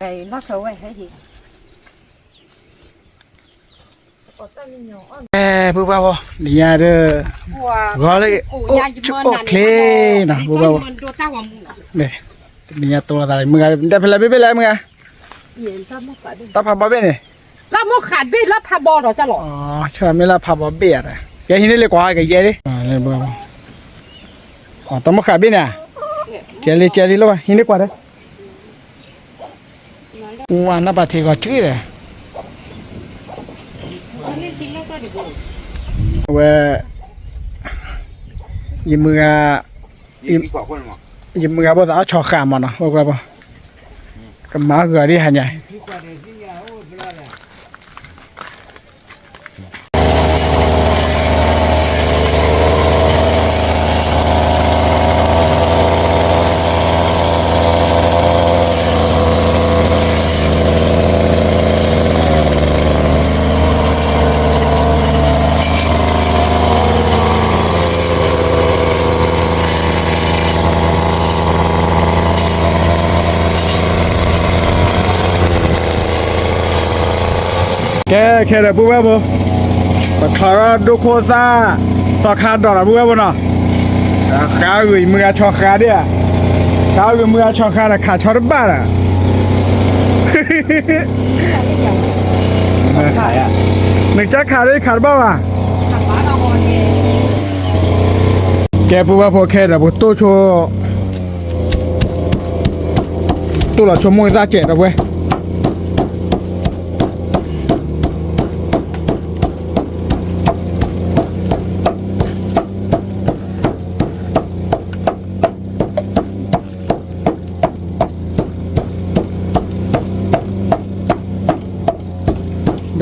လီၤဝဲဟဲဟံၣ် အဲ ပုၢ်ဘၣ်ဘီ နံၤညါဒီး ဂီၤလၢ အိၣ်ချ့နီၤ ပုၢ်ဘၣ်ဘီ နံၤညါတိၢ်လိာ်သး မုၢ်ဂၤ ဒဲဖဲလဲၣ်ဘ့ၣ်ဘ့ၣ်လဲၣ် မုၢ်ဂၤ တၢ်ဖးဘီဘ့ၣ်န့ၣ် လၢမိၢ်ဃးဘ့ၣ်လၢဖးဘီဒီးကလီၤ ဆၢမ့ၢ်လၢဖးဘီဘ့ၣ်ဧါ ကဲဟံးန့ၢ်လံကွၢ်ကယဲၢ်လံ တၢ်မိၢ်ဃးဘ့ၣ်န့ၣ် ကဲလံ ကဲလံ လိၣ်ဘၣ် ဟံးန့ၢ်ကွၢ်ဒီး ဝါနၢ်ပာ်ထံဂီၤထံဒီး အဝဲ ယမုၢ်ဂၤ ယမုၢ်ဂၤဘီသးအီၣ်ဆီဃာ်မးနီၤ ကမၤဂၤဒ်ဟါညါ ကဲ ခဲဒီးပုၢ်ဝဲၢ်ဖိ ပချီထီၣ်ဒိၣ်ခိၣ်သၣ် သီခါဒီးဒီးပုၢ်ဝဲၢ်ဖိနီၤ ဃါဂုာ်မုၢ်ဂၤဆီဃာ်ဒ်ဧါ ဃါဂုာ်မုၢ်ဂၤဆီဃာ်ဒီးခးဆီတဘၣ်ဒီး နကခးဒီးခးတဘၣ်ဘၣ် ကဲပုၢ်ဝဲၢ်ဖိခဲဒီးပတိၢ်ဆိ တိၢ်လီၤဆိမိၢ်သၣ်စဲးဒီးဝဲ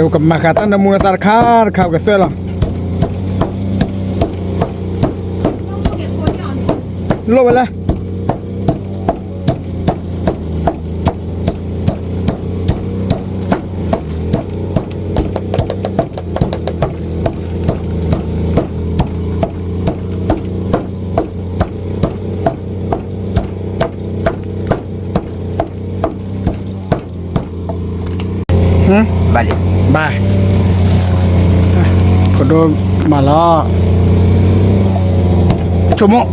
ဒီးပကမၤဃာ်တၢ်နၢမူနသးတခါတခါ ပကသွဲၣ်လီၤ လိၣ်ဝဲလဲၣ် ဘၣ်လံ ဘၣ် ကဒိမၤလီၤ ဆိကမိၣ်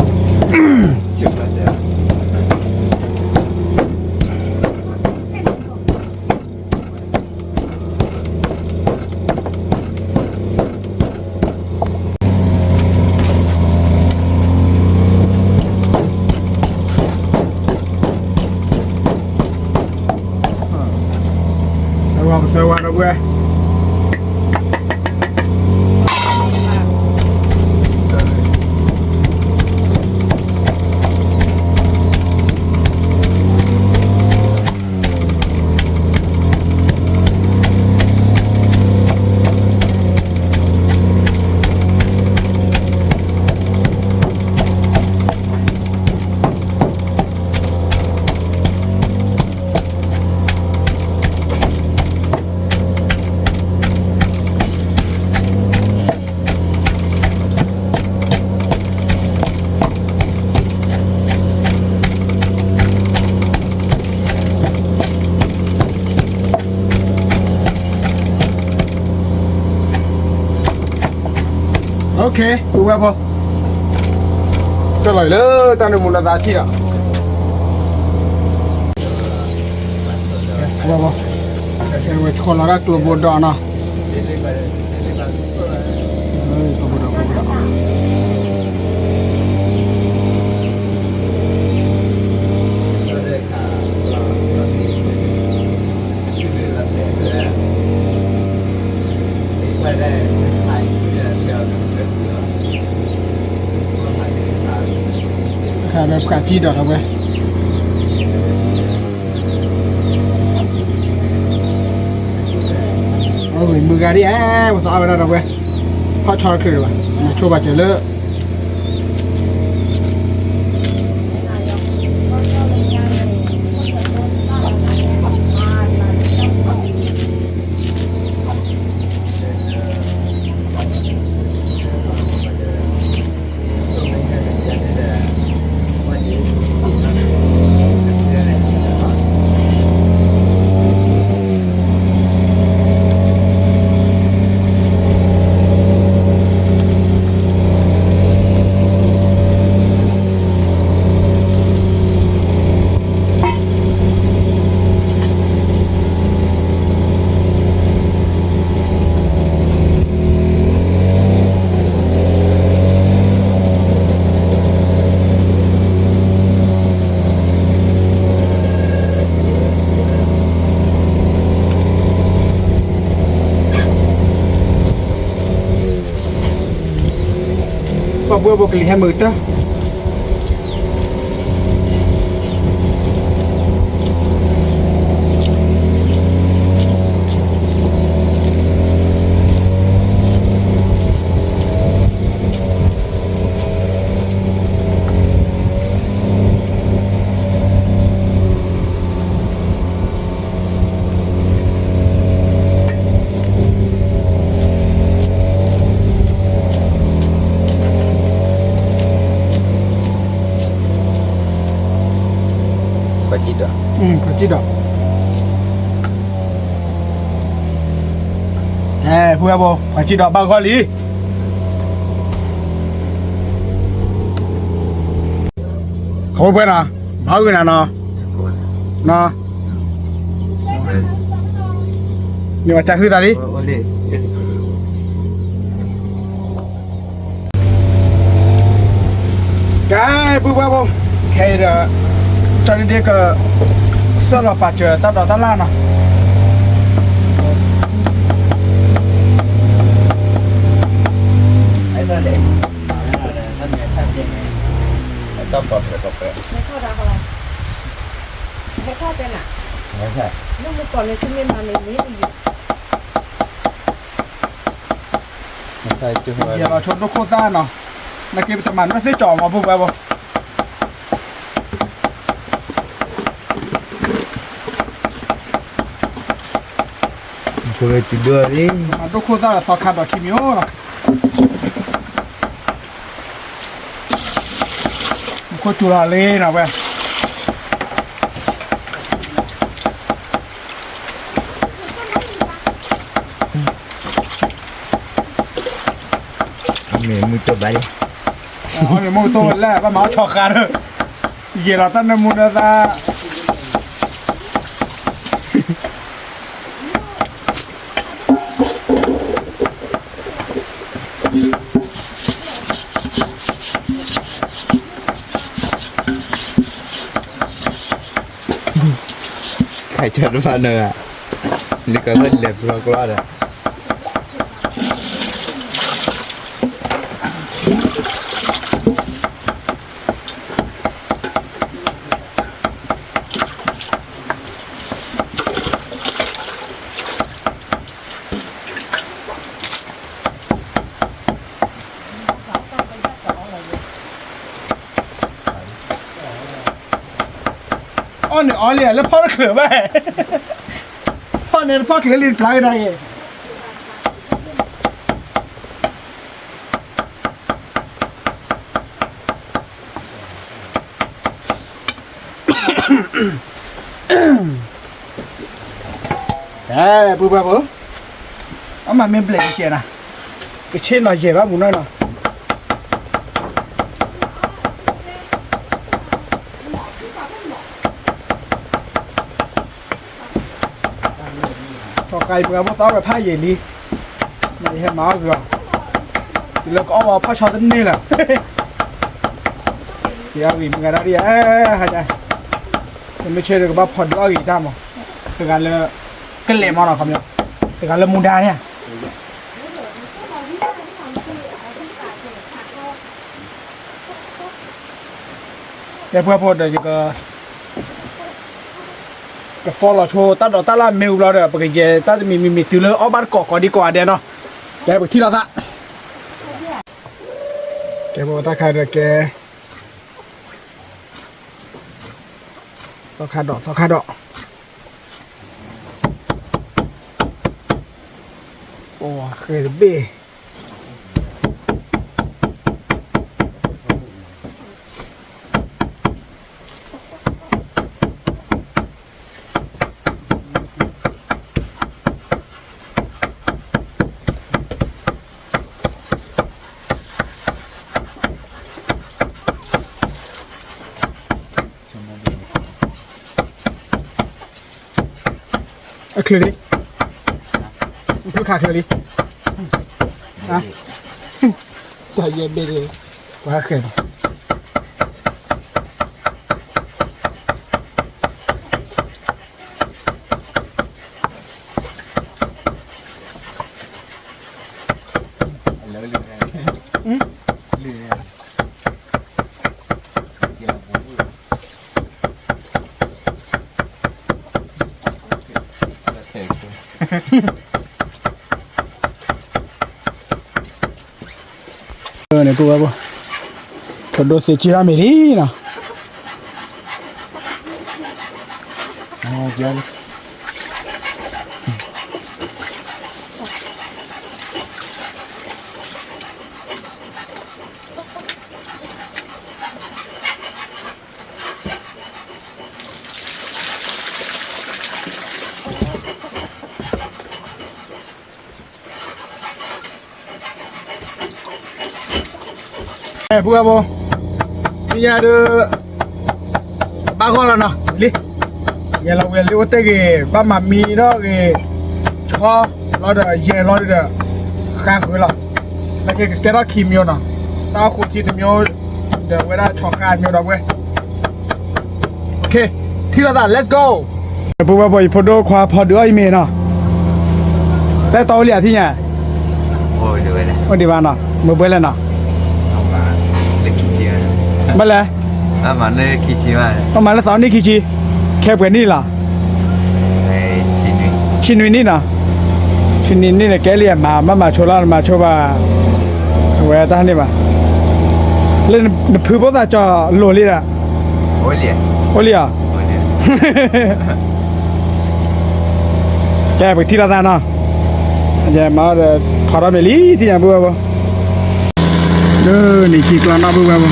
အဝဲပသၢဝါဒီပုၢ်ဝဲၢ် ပုၢ်ဝဲၢ်ဖိ ကၠီၣ်လီၤလၢတၢ်နၢမူနသးထံၣ်ဒီး ဝဲဆီလီၤတၢ်ကျိဘိဒီးနီၤ ခါဒီးပှၤထံဒီးထီၣ်ဝဲ အဝဲမုၢ်ဂၤဒ်ဧါ ပသးအါဝဲဒၣ်ဒီးဝဲ ဖီၣ်ဆီတချုးဘၣ် မ့ၢ်ဆိဘၣ်စၢၤလၢ တ ဘှဲဘိကလံၤဟဲမုာ်ကတၢၢ် ပှၤကံၣ်ဒီး, ပှၤကံၣ်ဒီး, အဲ ဖုဝဲဘိ ပှၤကံၣ်ဒီးဘၣ်ဂီၢ်လံ ခီဖျိပှဲၤနီၤ, မၤအီၣ်ဂ့ၤနၤနီၤ, နီၤ, မ့ၢ်ဝဲတၢ်ဟုသးလံ. ကဲ ပုၢ်ဝဲၢ်ဖိ, ခဲအံၤဒီး ကၠီဒ့ဒ့က သၢလီၤပာ်စၢၤတၢ်ဒိးတၢ်လၢ်နီၤ. ယဲလီၤဆိဒိၣ်ခိၣ်သၣ်နီၤ, နာ်က့ပတမၤနၢၤသ့ၣ်ကၠီမီၤ ပုၢ်ဝဲၢ်ဖိ. မၤဒိၣ်ခိၣ်သၣ်ဒီးသီခါဒီးခံမံၤအိၣ်လီၤ. မူခိၣ်စူၤလီၤလံနီၤဝဲ. မ့ၢ်မုၢ်တိၢ်ဘၣ်လံ, မ့ၢ်မုၢ်တိၢ်ဝဲလၢ ဘၣ်မၤအီၣ်ဆီဃါဒီး ယဲၢ်လီၤတၢ်နၢမူနၢသၣ် ခါဆၢတဖၣ်န့ၣ်, လၢကလဲၤပျီကျီဒီး အီၣ်န့ၣ်အီၣ်လံလၢဖီၣ်တချုးဘၣ်, ဖီၣ်န့ၣ်တဖီၣ်ချုးလံတကျါကဒါအံၤ. အဲ ပုၢ်ဝဲၢ်ဖိ, အမၤမ့ၢ်ဘျဲၣ်ကစဲးနၤ, ကဆ့ၣ်နီၤယဲၢ်ဘၣ်မူနီၤနီၤ. ဆီၣ်ဃါအံၤပှၤဘိသးဝဲဖးယံာ်လံ, မ့ၢ်ယဟဲမၤအီၣ်ဂ့ၤအီၤ, ယလၢကအီၣ်ဝဲဖီၣ်ဆီတန့ၢ်လၢၤ, ယအီၣ်ဂ့ၤမုၢ်ဂၤဒၣ်ဒ်, ဟါ, တမ့ၢ်ဆဲးဒီးကဘၣ်ဖီဒုးအီၣ်ဂ့ၤတၢ်မး, တဂၤလၢ ကလဲၤမးနီၤခီ, တဂၤလၢမူဒါန့ၣ် ကဲပှဲၤဖိဒီးယက ကသီလီၤဆိတၢ်ဒိးတၢ်လၢ်မ့ၢ်ဝံၤဘျီဒီး ပကယဲၢ်တၢ်တမံၤမံၤမံၤတုၤလၢအီၣ်ဘၣ်တကိးကိးဒံကိးဂၤဒဲးနီၤ, ကဲပကထံၣ်လိာ်သး, ကဲပတၢ်ခါဒီးကဲ, သီခါဒီး သီခါဒီး, အိၣ်ဃဲတဘ့ၣ် အချ့လံ, ဖုခးချ့လံ, တၢ်ယဲၢ်ဘ့ၣ်လံ, ပှၤဃဲၤလီၤ. လၢ န့ၣ် ပုၢ်ဝဲၢ်ဖိ, ပဒိၣ်သ့ၣ်ကံထီၣ်မ့ၤလံနီၤ. ပုၢ်ဝဲၢ်ဖိ, သ့ၣ်ညါဒုး ဘၣ်ဂီၢ်လီၤနီၤလံ. ယဲလီၤဝံၤလၢအိၣ်တ့ၢ်ဂ့ၤ ဘၣ်မၤမံထီၣ်ဂ့ၤ ဆီလီၤဒီးယဲၢ်လီၤဒုးဒီး ဃါဃုာ်လီၤ. လၢကကဲထီၣ်ခံမၠိနီၤ, တၢ်အိၣ်ဃိးထံတမၠိ ဒီးဝဲဒၣ်ဆီဃါမၠိဒီးဝဲ ထံၣ်လိာ်သး let's go. ပုၢ်ဝဲၢ်ဖိ ယဖိဒိၣ်ခွါဖီဒုးအီၣ်အံၤမ့ၤနီၤ. တဲတီအိၣ်လံဧါထံၣ်ညါ, အိၣ်ဒံးဘၣ်နီၤ, မ့ၢ်ဘှဲလဲၣ်နီၤ, ဘၣ်လဲၣ်, ဘၣ်မၤလၢသီနံၣ်ခံဆံ, ခဲပှဲၤနံၣ်လီၤ. ဆံနွံနံၣ်နီၤ, ဆံနွံနံၣ်န့ၣ် ကဲလံမၤ ဘၣ်မၤဆိလီၤ မၤဆိဘၣ်, အဝဲတၢ်န့ၣ်ဘၣ်, လၢနဖုဖိသၣ်ကၠီၤလိၤလံဒီး, အိၣ်လံဧါ, ကဲ ပကထံၣ်လိာ်သးနီၤ, မၤဒီး ဖီထီၣ်မ့ၤလံ သ့ၣ်ညါပုၢ်ဝဲၢ်ဖိ, လၢန့ၣ်ခံကျီနီၣ်ပုၢ်ဝဲၢ်ဖိ.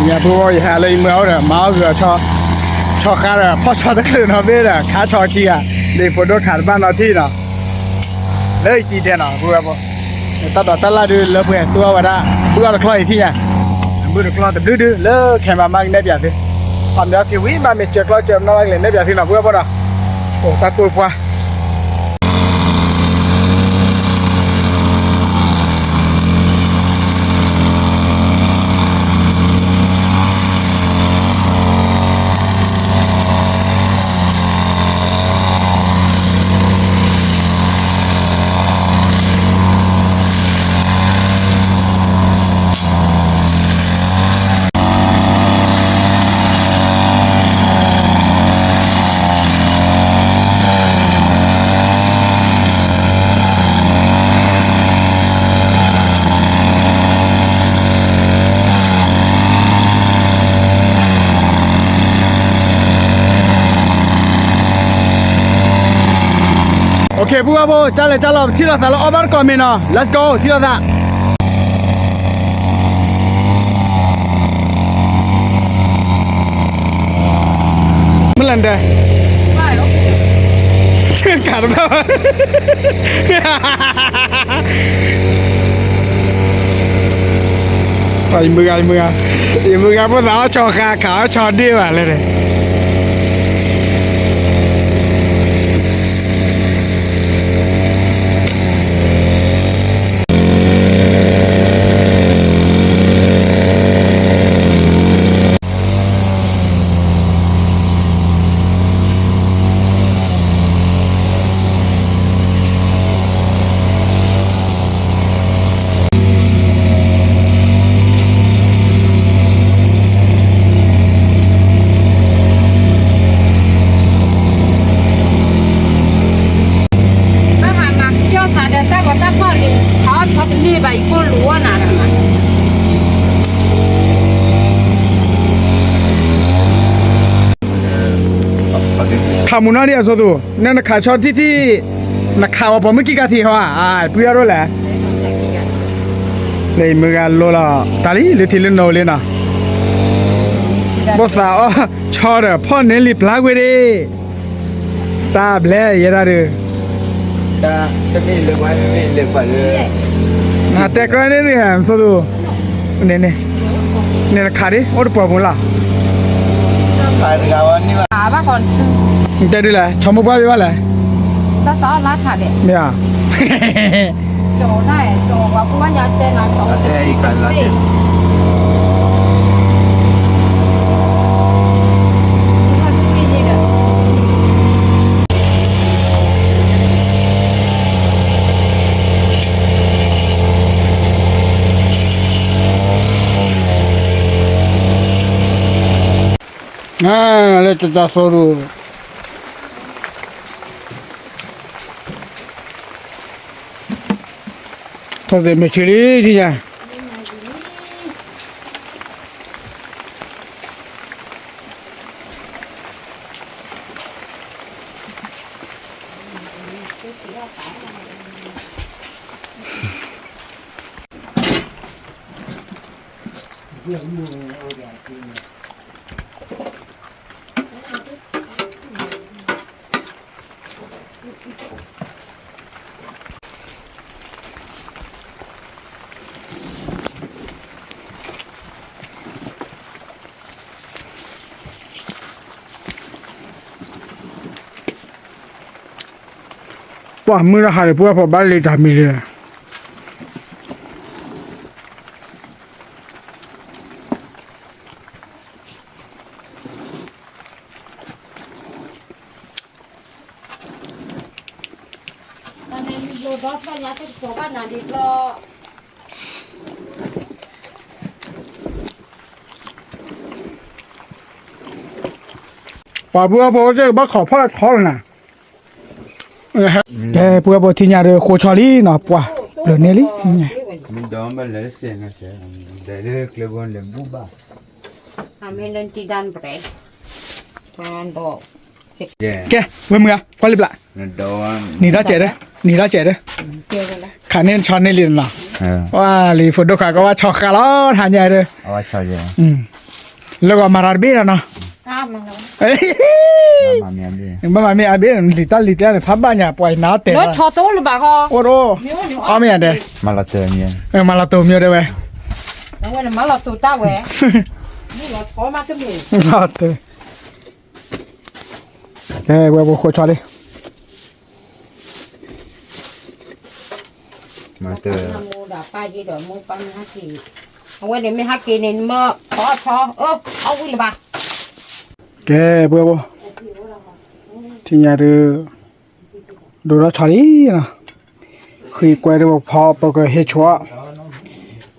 ယပုၢ်ဝဲၢ် ယဟဲလၢယမုၢ်အအိၣ်ဒီး မၤအီၣ်ဂုာ်အီၤ, ဆီဃါဒီး ဖီၣ်ဆီတချုးနီတဘ့ၣ်ဒီး ခါဆီခံဂၤ, ဒ်ဖိဒိၣ်ခးတဘၣ်နီတထံၣ်နီၤ, လၢယတံၤဒဲးနီၤ ပုၢ်ဝဲၢ်ဖိ, တၢ်ဒိးတၢ်လၢ်ဒုး လၢပှဲၤသူအီၣ်ဝဲဒၣ်, ဘုၣ်အီၣ်တကျီအံၤထံၣ်ညါ, ဘုၣ်တကျီတဘျုးဒုး လၢခဲမၤမးကနဲၣ်ပၠးသု, အီၣ်မ့ၤအီၣ်က့ၤဝံၤ ဘၣ်မ့ၢ်စၢၤကျီစၢၤမနီၣ်ဘၣ်ကလဲၤနဲၣ်ပၠးသုနီၤ ပုၢ်ဝဲၢ်ဖိဒီး, အိၣ်တၢ်ကိၢ်ပှၤ Okay ပုၢ်ဝဲၢ်ဖိ တၢ်လဲၤတၢ်လီၤ ပထံၣ်လိာ်သးလၢအီၣ်ဘၣ်တကိးမ့ၤနီၤ let's go ထံၣ်လိာ်သး မ့ၢ်လဲၣ်တဲ ကးတဘၣ်ဘၣ် ယမုၢ်ဂၤ ယမုၢ်ဂၤ ယမုၢ်ဂၤဖိသးအီၣ်ဆီဃါ ခးအီၣ်ဆီဒ့ၣ်ဘၣ်လဲၣ်န့ၣ် ဘၣ်ဟးမၤကစၢ်သးဒီးတၢ်ဂီၤတၢ်ဖီၣ်လံ ဟးအီၣ်ဆီတန့ၢ်ဘၣ် ယကိၢ်လူၤဝဲနၤဒီး ခးမူၤနီၢ်ဒံးအစိသူၣ် နဲနခးဆီထံၣ်ထံၣ် နခးဝဲပိာ်မုၣ်ကံၢ်ကါထံးဟီဧါ ပှံၤအီၤဒိၣ်လဲၣ် လၢယမုၢ်ဂၤလိလီၤ တၢ်လံ လၢထံလၢနိလံနီၤ ဘိၣ်သးအီၣ်ဆီဒီးဖီၣ်န့ၢ်လံပျၢ်ကွံာ်ဒံး တၢ်ဘျဲယဲဒၣ်ဒုး တဲကျၢၤန့ၣ်န့ၣ် စိသူၣ် န့ၣ်န့ၣ် န့ၣ်နခးဒံး အိၣ်တပှီၤပူၤလီၤ တဲဒုးလဲၣ် ဆီမိၢ်ပှၢ်ဘၣ်လဲၣ် တၢ်သးအီၣ်လါထးဒဲး မ့ၢ်ဧါ ကၠီၤဒၣ် ကၠီၤဝဲပှၤဘၣ်ညါတဲနၤ ကၠီၤဝဲတသ့ လၢတၢ်သိၣ်ဒိၣ် ထီၣ်သ့ၣ်မ့ၢ်ဆံးလံ ထံၣ်ညါ ပှၤမုၢ်တဟါဒီး ပှၤဖီၣ်ဘၣ်လံတၢ်မံၤလံ ပှၤပုၢ်ဖိသ့ၣ်ကဘၣ်ခိးဖီၣ်လၢထီလီၤနၤ, ကဲ ပုၢ်ဖိထံၣ်ညါဒီး ဃိဆီလံနီၤ ပှၤ ဘျုးန့ၢ်လံ ထံၣ်ညါ ကဲ ဝဲမုၢ်ဂၤ ကွၢ်လံဘျး နံၤထီၣ်စဲးဒီး နံၤထီၣ်စဲးဒီး ခးန့ၢ်ဆီန့ၢ်လံနီၤ, ဝဲလံ ဖိဒိၣ်ခးကီဝဲဆီဃာ်လီၤ ထါညါဒီး လၢဂီၤမၤတၢ်တဘ့ၣ်နီၤနီၤ, ဘၣ်မၤမ့ၢ်အဘ့ၣ် လံၤတၢ်လံၤတဲန့ၣ် ဖးဘၣ်ညါ ပှၤနၤတဲ အိၣ်တအိၣ် အီၣ်မ့ၢ်ယၤဒဲး မၤလီၤတိၤမ့ၢ်ဒဲးဝဲ လီၤတိၤ ကဲ ဝဲပဃိဆီလံ မၤတၢ် အဝဲန့ၣ်မ့ၢ်ဟဲက့ၤန့ၣ် မ့ၢ်အီၣ်ဆီ အီၣ်ဝံၤလၢၤဘၣ်, ကဲ ပဝဲဖိ ထံၣ်ညါဒီး ဒိၣ်ထီၣ်ဆီလံနီၤ, ဃ့ကွဲဒီးပဖီ ပကဟ့ၣ်ဆိး,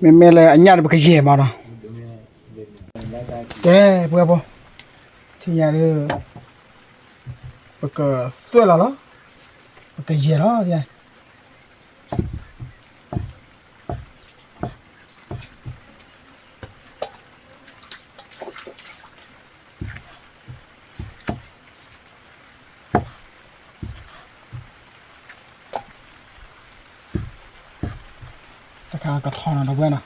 မ့မ့ၢ်လၢအညၣ်ဒီးပကယဲၢ်မးနီၤ, ကဲ ပဝဲဖိ ထံၣ်ညါဒီး ပကသွဲၣ်လီၤလီၤ, ပကယဲၢ်လီၤ တခါကထီနီၤ ဒီပုၢ်ဝဲၢ်နီၤ.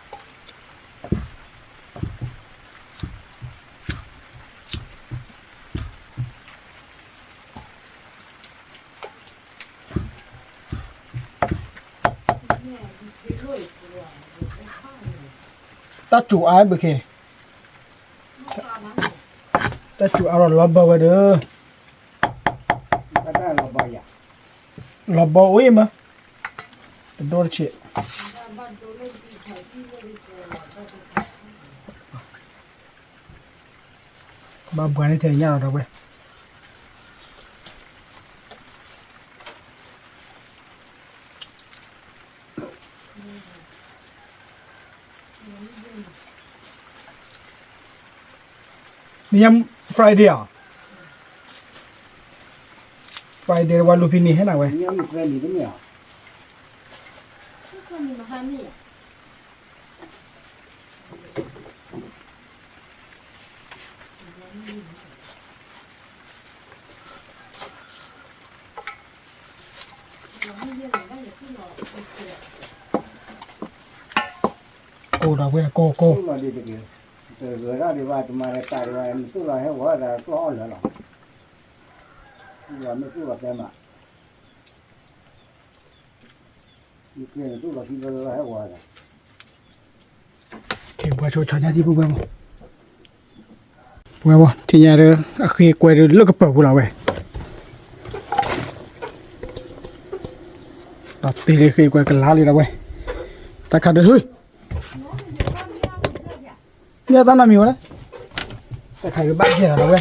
တၢ်စူၤအါဘၣ်ခဲ, တၢ်စူၤအါဒီးလီၤဘၢဝဲဒီး, လီၤဘၢအိၣ်အံၤမး, တဒိၣ်တဆံး ဘၣ်ဘှါန့ၢ်ထဲညၣ်လီၤဒီးဝဲ နံၤညါ Friday ဧါ, Friday ဝဲလူၤဖံနံၤဟဲနၤဝဲ ကိၢ်ဒီးဝဲကိၢ်ကိၢ်, တဂၢၢ်ဒၣ်ဒံးဘၣ် တမၤလၢတၢ်ဒံးဘၣ် နသူၣ်လီၤဟဲဝီၤဒၣ်ကျီၢ်အီၣ်လၢာ်လီၤ, သူၣ်လီၤမ့ၢ်သူၣ်လီၤတဲမး ပှၤဆိဆီညါထံပူၤဝဲမး, ပဝဲမး ထံၣ်ညါဒီး အဃ့ကွဲဒီးလၢကပၢၤပူၤလီၤဝဲ, ဒီးတ့လၢဃ့ကွဲကလါလံဒီးဝဲ, တၢ်ခါတဟၢ, မ့ၢ်တၢ်နီတမံၤဝဲလဲၣ်, တၢ်ခါကဘၣ်ယဲၢ်လီၤဒီးဝဲ.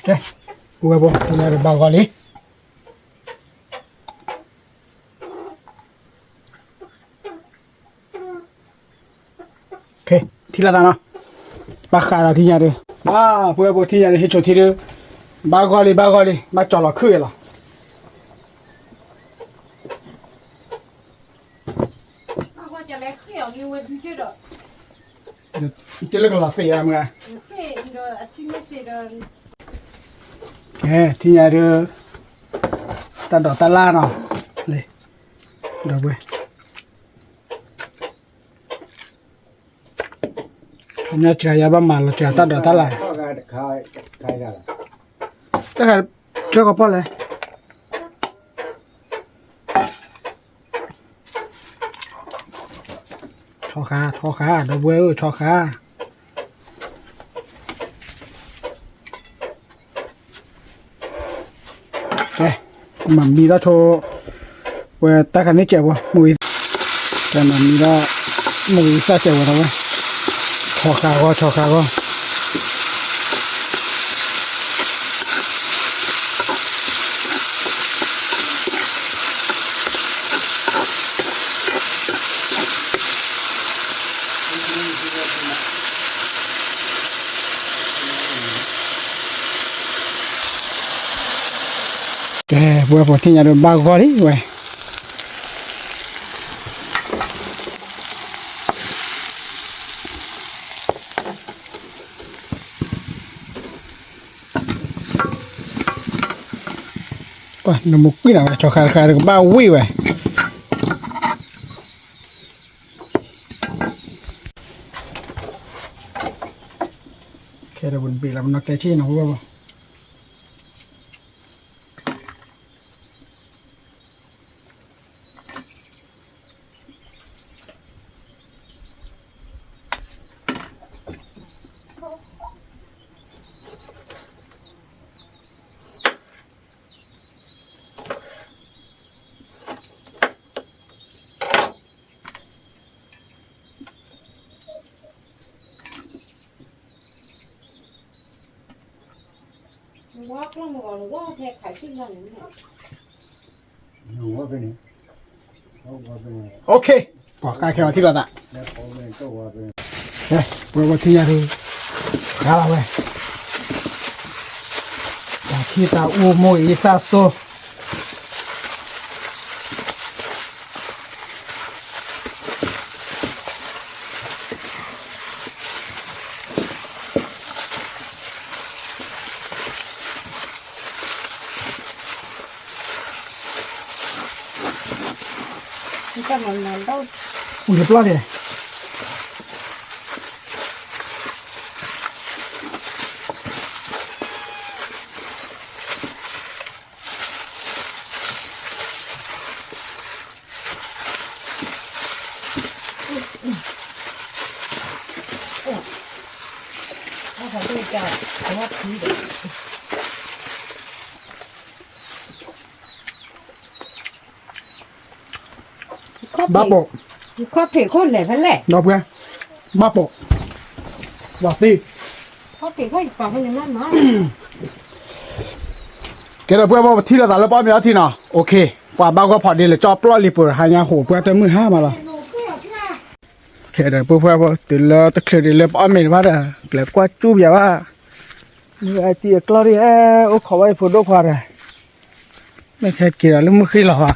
ကဲ, ပုၢ်ဝဲၢ်ဖိ ထံၣ်ညါဒီးဘၣ်ဂီၤလံ. ထံၣ်လိာ်သးနီၤ, ဘၣ်ဃးဒီးထံၣ်ညါဒီး, ပုၢ်ဝဲၢ်ဖိ ထံၣ်ညါဒီး ဟ့ၣ်ဆိးထံဒီး, ဘၣ်ဂီၤလံ ဘၣ်ဂီၤလံ ဘၣ်ကၠီၤလီၤခုၣ်လီၤ. တဲလၢကလီၤသ့ၣ်ဧါမ့ၢ်, ကဲ ထံၣ်ညါဒီး, တၢ်ဒိးတၢ်လၢ်နီၤ, လံ, ဒီပုၢ်ဝဲၢ် ခီညါစှၤယၤဘၣ်မၤလီၤစှၤတၢ်ဒိးတၢ်လၢ်, တၢ်ဃးဆၢကပီၢ်လဲၣ်. ဆီဃါ ဆီဃါ ဒီပုၢ်ဝဲၢ်ဧၢ ဆီဃါ. ကဲ, မၤမံဒီးဆိ, ဝဲတၢ်ခါန့ၣ်စဲးဝဲ, မ့ၢ်ဝံၤ, ကဲမၤမံဒီး, မ့ၢ်ဝံၤသၣ်စဲးဝဲဒီးဝဲ, ဆီဃါဂီၢ်ဆီဃါဂီၢ်. ကဲ, ပုၢ်ဝဲၢ်ဖိ ထံၣ်ညါဒီးဘၣ်ဂီၤလံဝဲ. ပှၤနမူကွံာ်နၤဝဲ ဆီဃါတခါဒီးကဘၣ်ဝံၣ်ဝဲ. ခဲဒီးပဘ့ၣ်လီၤပနီၢ်ကျဲဆ့ၣ်နီၤ ပုၢ်ဝဲၢ်ဖိ. Okay, ပှၤဃါခဲအီၤထံၣ်လိာ်သး, ကဲ, ပဝဲပထံၣ်ညါဒီး, ဃါလီၤဝဲ, တၢ်ထံတၢ်အူမိၢ်အ့သၣ်စိ အူတပျီၢ်န့ၣ်, ဘၣ်ပိာ်, ဒီပုၢ်ဝဲၢ်, ဘၣ်ပိာ်, ဘၣ်သ့ၣ်, ကဲဒီးပုၢ်ဝဲၢ် ပထံၣ်လိာ်သးလၢပအီၣ်မ့ၤအီထံနီၤ, ပှၤဘၣ်ဂီၢ်ဖီဒ့လဲၤကၠီပျီၢ်လံပှဲၤ ဟါညါဟိးပှဲၤတမုၢ်ဟါမးလီၤ. ကဲဒီးပုၢ်ဝဲၢ် တုၤလၢတချုးဒံးလၢပအီၣ်မ့ၤတဘၣ်ဒီး ကျဲၤကွၢ်ကၠူပယၤဘၣ်, မ့ၢ်အတံၤအကျီၢ်ဒ် အိၣ်ခိးဘၣ်ယဖိဒိၣ်ခွါဒီး မ့ၢ်ခဲက့ၤဒီးလၢမုၢ်ဃ့လီၤဘၣ်.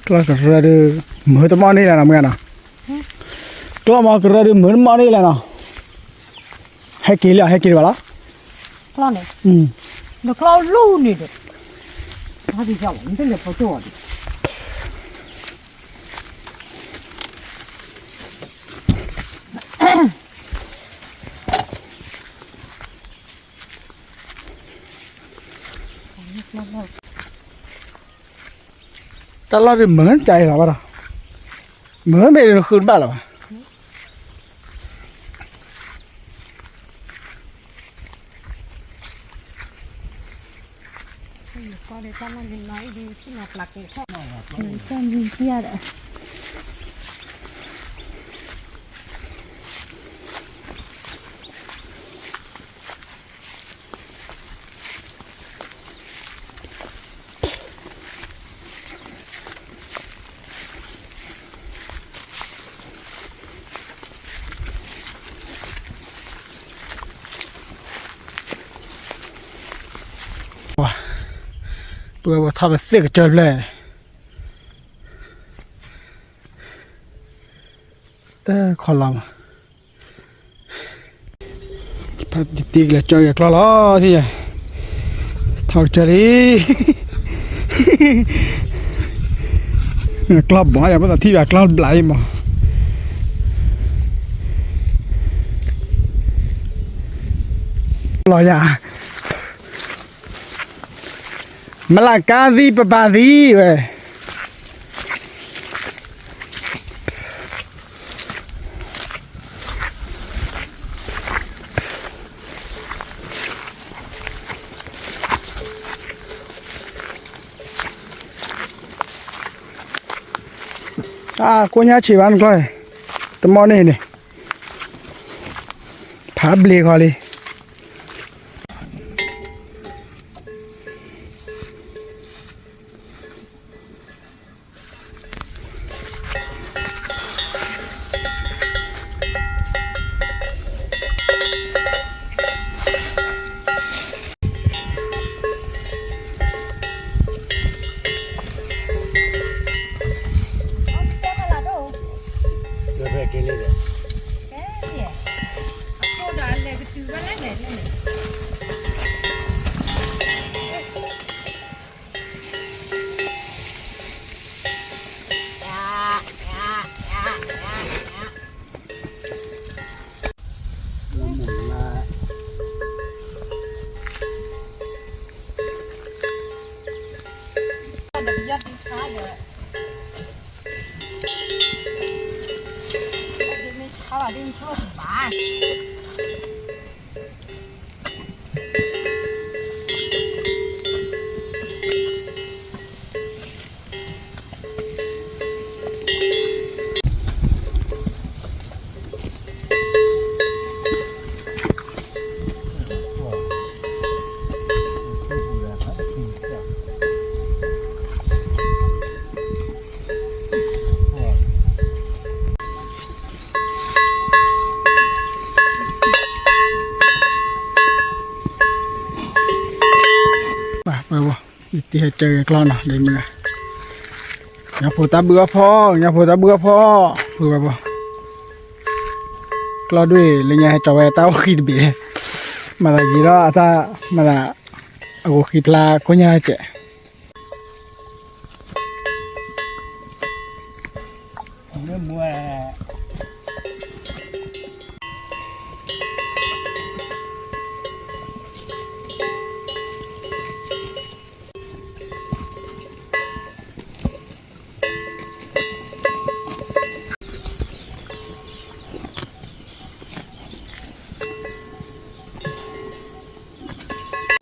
ကျီၢ်ကရၢဒုး မုာ်တမီၢ်န့ၣ်လဲၣ်နီၤ မ့ၢ်နီၤ, ကျီၢ်မီကရၢဒုး မုာ်တမီၢ်န့ၣ်လဲၣ်နီၤ, ဟဲက့ၤလံ ဟဲက့ၤဘၣ်လီၤ, ကျီၢ်န့ၣ်, ဒီးကျီၢ်လူၢ်န့ၣ်ဒီး, ဟဲက့ၤလီၤ မ့ၢ်တလဲၤဖီကၠိၣ်အီၤဒီး တၢ်လီၢ်ဒ်မုာ်ကါအံၤလီၤဘၣ်ဒီး, မုာ်မ့ၢ်ဒ်နဃုတဘၣ်လီၤဘၣ်. ပုၢ်ဝဲၢ် ထီၣ်ပသ့ၣ်ကစၢၢ်ဖျၢၣ်, တခီလီၤမး, ဖါတံၢ်ကလဲၤကၠီက့ၤကျီၢ်လီၤ, ထီၣ်ကစၢၢ်လံ, ကျီၢ်ဘီယၤ ပသးထံၣ်ဘၣ်ကျီၢ်ဘျးအံၤမး, လီၤယၤ မလၢကါသံပပာ်သံဝဲ, အါ ကိညါဆံးဘၣ်နကျီၢ်, တမီၢ်န့ၣ်န့ၣ်, ဖးဘျ့းဃီလံ. တံၤဟဲကၢက့ၤကျီၢ်နီၤ ဒ်မ့ၢ် ညၣ်ဖိတၢ်ဘုၣ်အီၣ်ဖီ, ညၣ်ဖိတၢ်ဘုၣ်အီၣ်ဖီ, ဖုဝဲဖိ, ကျီၢ်ဒွဲၣ်လၢညါဟဲကၠီဝဲ တၢ်အိၣ်ဃံတဘ့ၣ်, မၤသးယံၤဒီးအတၢ်, မၤသး, အဂိၤဃံဖျါကိညါစဲး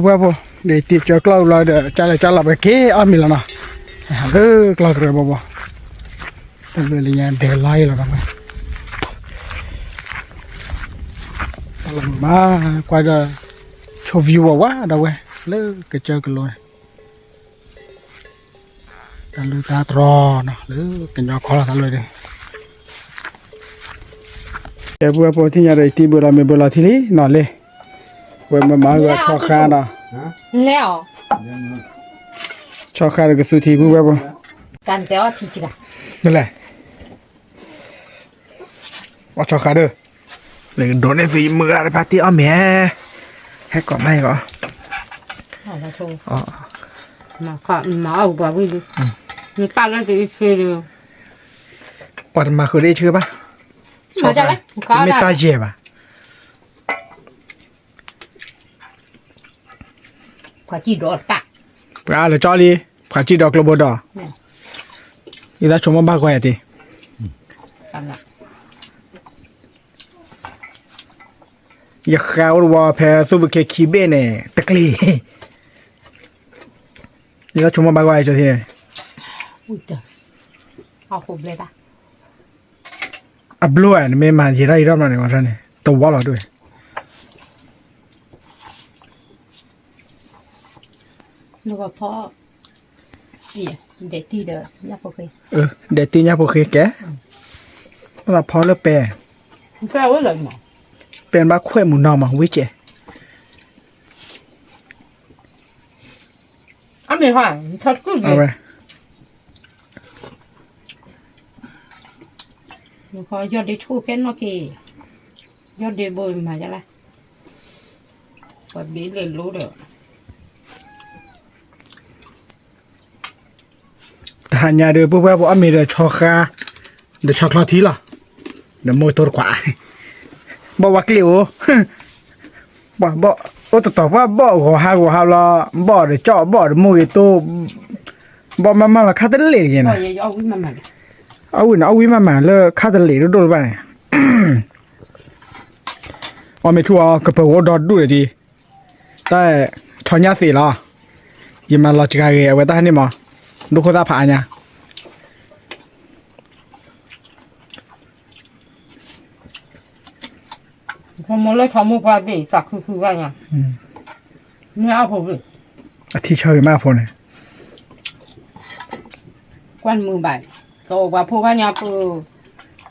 ဝဲဖိ, ဒ်တံၤကၢကျီၢ်လီၤဒီး ကၢလဲၤကၢလီၤပက့ၤအီၣ်မ့ၤလီၤနီၤ, ဟးလၢကျီၢ်ကရၢဘီဘီ, တၢ်လၢလၢညါဒဲးလီၤအံၤလီၤဒီးဝဲ, တၢ်လီၤမး, ကွၢ်ဒီး, ဆိ view ဝဲဝဲဒီးဝဲ, လၢကစၢၢ်ကလိန့ၣ် တၢ်လူၢ်တၢ်တြီၤနီၤ လၢကညီခီလီၤတၢ်လၢဒီး, ကဲပဝဲဖိထံၣ်ညါဒီး ယတံၤဘၣ်လီၤမ့ၢ်ဘၣ်လီၤထံလံနီၤလံ, ဝဲမၤမၤဂီၤဆီဃါနီၤ, ဆီဃါဒီးကသူထံပဝဲဖိ, လဲၣ်, အီၣ်ဆီဃါဒီး, လၢကဒိးန့ၢ်သုယမုၢ်ဂၤတဖၣ်တ့ၢ်အီၣ်မ့ၤ, ဟဲကိးမးဟဲကိး မၤအီၣ်ပှၤဝံၣ်ဒု, နပာ်လၢတအံၤဆ့ဒီး, ပှၤတမၤဃုာ်တအံၤဆ့ဘၣ်, မ့ၢ်တၢ်ယဲၢ်ဘၣ်, ပှၤစံၣ်ဒီးတၢ်, ပှၤလၢကၠီလံ, ပှၤစံၣ်ဒီးကျိဘိဒီး, ယသးဆိကမိၣ်ဘၣ်ဂီၤယၤတ့ၢ် ယဃါအိၣ်တဝီဖဲသူၣ်ဘုခ့ခံဘ့ၣ်န့ၣ် တကျ့ၤ, ယသးဆိကမိၣ်ဘၣ်ဂီၤယၤကၠီထံန့ၣ်, အဘျိဧါ နမ့ၢ်မၤယံာ်ထီၣ်ယံာ်ထီၣ်မးန့ၣ် ဝဲထီၣ်န့ၣ် တဝီလီၤဒိၣ်, နကဖီ ဒဲးတံၢ်ဒီးညၣ်ဖိဃ့, ဒဲးတံၢ်ညၣ်ဖိဃ့ကဲ, အိၣ်သးဖီလၢပဲ, ပဲနဘၣ်ခွဲးမုၢ်နီၤမး ဝံၣ်စဲး, အမ့ၢ်ဟါ, ထီတကုၢ်ဂ့ၤ, ယီၢ်ဒ့ဆိၣ်ကဲနီၣ်က့ၤ, ယီၢ်ဒ့ဘိမၤယါလၢ, ပှၤဘ့ၣ်လဲၤလိဒီး တဟါညါဒီး ပုၢ်ဝဲၢ်ပအီၣ်မ့ၤဒီးဆီဃါ, ဒီးဆီချီထံလီၤ, ဒီးမိၢ်တိၢ်တကွၢ်, ဘီၣ်ဝဲကျ့ၣ်အိၣ်, ဘီၣ်အိၣ်တတီၤပှၢ်ဘီၣ်ဂီၤဟါဂီၤဟါလီၤ, ဘီၣ်ဒီးကၠီၣ်ဘီၣ်ဒီးမိၢ်ဂ့ၤတိၢ်, ဘီၣ်မးမးလီၤခါတလ့ၣ်တဂ့ၤန့ၣ်, အဝံၣ်န့ၣ် အဝံၣ်မးမးလၢခါတလ့ၣ်ဒိၣ်ဒိၣ်လၢၤဘၣ်န့ၣ်, အီၣ်မ့ၤဆူၣ်အီၤ ကပၢၤအိၣ်ဒီဒူၣ်ဒီးဒံး, တၢ်, ထီညၣ်သ့ၣ်လီၤ, ယမၤလီၤစှၤဂ့ၤ အဝဲတၢ်ဟဲန့ၣ်မး, ဒိၣ်ခိၣ်သၣ်ဖးအါညါ ဖိမိၢ်လၢထီမိၢ်ပှၢ်ဘ့ၣ် သးခုဃုဘၣ်ညါ, မ့ၢ်အဖိဘ့ၣ်, အထံဆၢဂ့ၤမးအဖိန့ၣ်, ကွၢ်မုာ်ဘၣ်, တအိၣ်ပှၤဖိဘၣ်ညါပူ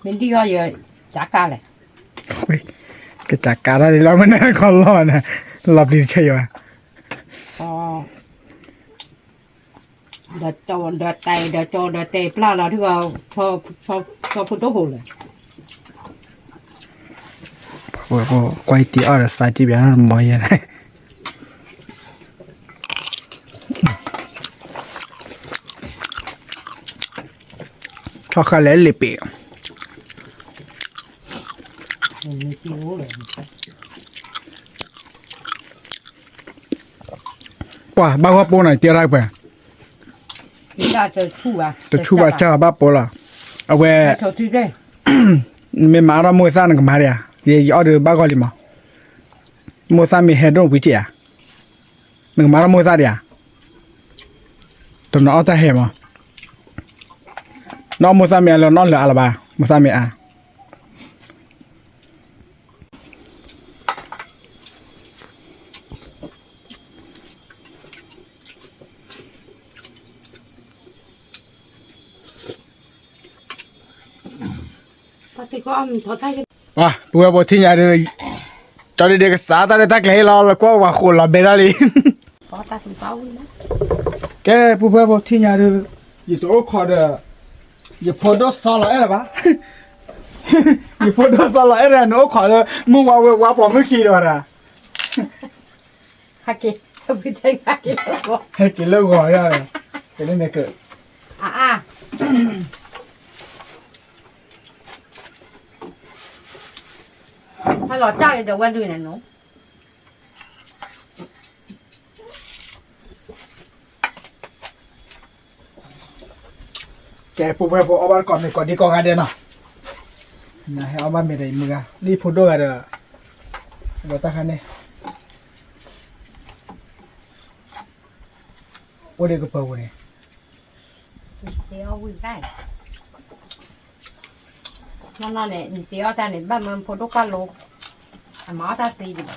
ၤ, မ့ၢ်ဒံၣ်အီၤယကကးလဲၣ်, ကကးတၢ်လီၤမ့ၢ်န့ၣ်ခီလီၤန့ၣ်, လီၤပျံၤတဆၢယၤဘၣ် ဒီးတဲာ်ဒီးတဲာ်ပျၢ်လီၤဒုး, ဆီဖိဒိၣ်ဟိၣ်လၢၤ, ကွၢ်တံၢ်အီၣ်ဒီးစါတံၢ်ဘၣ်နီတမံၤယဲၢ်, ဆီဃါလဲၤလ့ပ့ၤ ပှၤဘၣ်ဂီၢ်ပိာ်န့ၣ် တဲရၢ်ပှဲၤ, တဆူၣ်ဘၣ်စၢ်ဘၣ်ပိာ်လီၤ, အဝဲ, မ့ၢ်မၤအါထီၣ်မိၢ်သၣ်နကမၤဒံးဧါ, ယအီၣ်ဒီးဘၣ်ဂီၢ်လံမး, မိၢ်သၣ်မ့ၢ်ဟဲဒိၣ်ဝံၤက့ၤဧါ, နကမၤထီၣ်မိၢ်သၣ်ဒံးဧါ, တနီၤအီၣ်တၢ်ဟဲမး, နအီၣ်မိၢ်သၣ်မ့ၢ်အါလၢနအီၣ်လၢအါလၢၤဘၣ်, မိၢ်သၣ်မ့ၢ်အါ ပဝဲပထံၣ်ညါဒီး, ကၠီဒ့ဒ့ကစးတၢ်ဒီးတၢ်ကျဲၤဟ့ၣ်လီၤ လၢကွၢ်ဝၤဃိးလီၤဘဲဒၣ်လံ, တၢ်သံပာ်ဝံၤလီၤ, ကဲ ပုၢ်ဖိဝဲၢ်ဖိ ထံၣ်ညါဒီး ယတအိၣ်ခိးဒီး ယဖိဒိၣ်စီလီၤအဲၣ်လၢၤဘၣ်. ယဖိဒိၣ်စီလီၤအဲၣ်ဒီး နအိၣ်ခိးလၢ မုၢ်ဝါဝဲဝါပိာ်မုၣ်ခံဒီးဝဲဒၣ် ဟဲက့ၤလၢဂီၤယၤ, ကဲန့ၣ်န့ၣ်က ဟဲလီၤတၢ်အံၤဒီးဝဲဒုးန့ၣ်နီၤ. ကဲ ပုၢ်ဖိဝဲၢ်ဖိ အီၣ်ဘၣ်တကိးမ့ၤကိးဒံကိးဂၤဒဲးနီၤ, နဟဲအီၣ်ဘၣ်မ့ၤဒီးယမုၢ်ဂၤ လၢဖိဒိၣ်ဂၤဒီး ဒီးတၢ်ခါန့ၣ် အိၣ်ဒံးကပၤပူၤန့ၣ် နီၢ်နီၢ်န့ၣ် နတ့အီၣ်တၢ်န့ၣ် ဘၣ်မၢဖိဒိၣ်ကွၢ်လိ, အမၤအီၣ်တၢ်သ့ဒံးဘၣ်.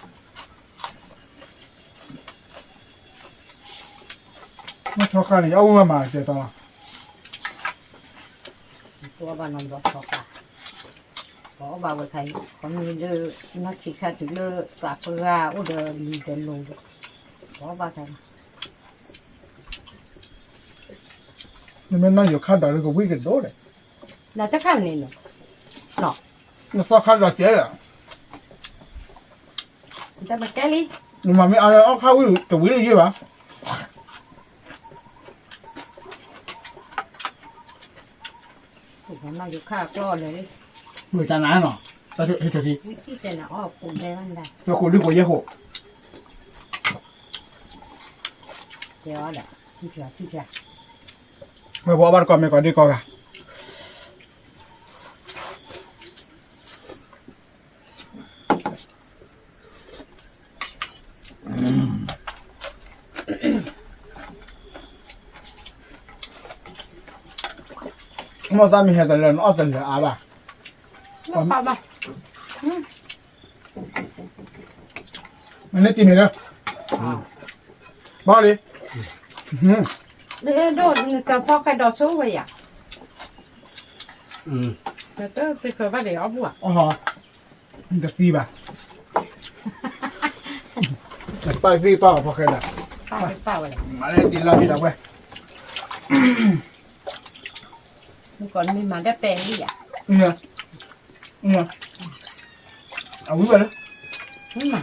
မ့ၢ်ထီဃာ်န့ၣ် ယအီၣ်ဝဲမးကဲတီ, ပအီၣ်ဘၣ်နီၢ်ဘီထီဃာ်, ပအီၣ်ဘၣ်ဝဲခါအံၤ ခီမ့ၢ်လၢ နီၢ်ဆံးခါတုၤလၢ သးပှၢ်အိၣ်ဒီးလံၤဒီးလိၤဒီး ပအီၣ်ဘၣ်ခါ နမ့ၢ်နီၢ်ယိၤခါဒီးကဝံၣ်ကဒိၣ်လဲၣ်, နတခါန့ၣ်, နသီခါဒီးကဲလီၤ, နမၤမ့ၢ်အါလၢအီၣ်ခါဝံၣ်တဝံၣ်လၢယ့ၢ်ဘၣ်. နီၢ်ယိၤခါကျီၢ်လၢာ်လံ, မုၢ်တနၤနီၤ, တၢ်ဟ့ၣ်ထီၣ်ထံ, တကိးဒုကိးယဲၢ်ဃိး, ဝဲပအီၣ်ဘၣ်တကိးမ့ၤကိးဒံကိးဂၤ မ့ၢ်သးမ့ၢ်ဟဲတလၢာ် နအီၣ်တလၢာ်အါဘၣ်, မ့ၢ်န့ၢ်တံၤမ့ၢ်လၢ, ဘၣ်လံ, ဒိၣ်နကဖီဃဲဒီးဆိဝဲယၤ, နတသ့ဃၢၤဘၣ်ဒီးအီၣ်ဘူၣ်ဧါ, နတသံဘၣ်, နပၢ်သံပၢ်အီၤဖီဃဲဒီး, မ့ၢ်လၢတံၤလီၢ်တံၤဒီးဝဲ မုၣ်ကီၤမ့ၢ်မၤဒၣ်ပဲာ်လံယၤ, အဝံၤဝဲလၢ, မ့ၢ်မၤ,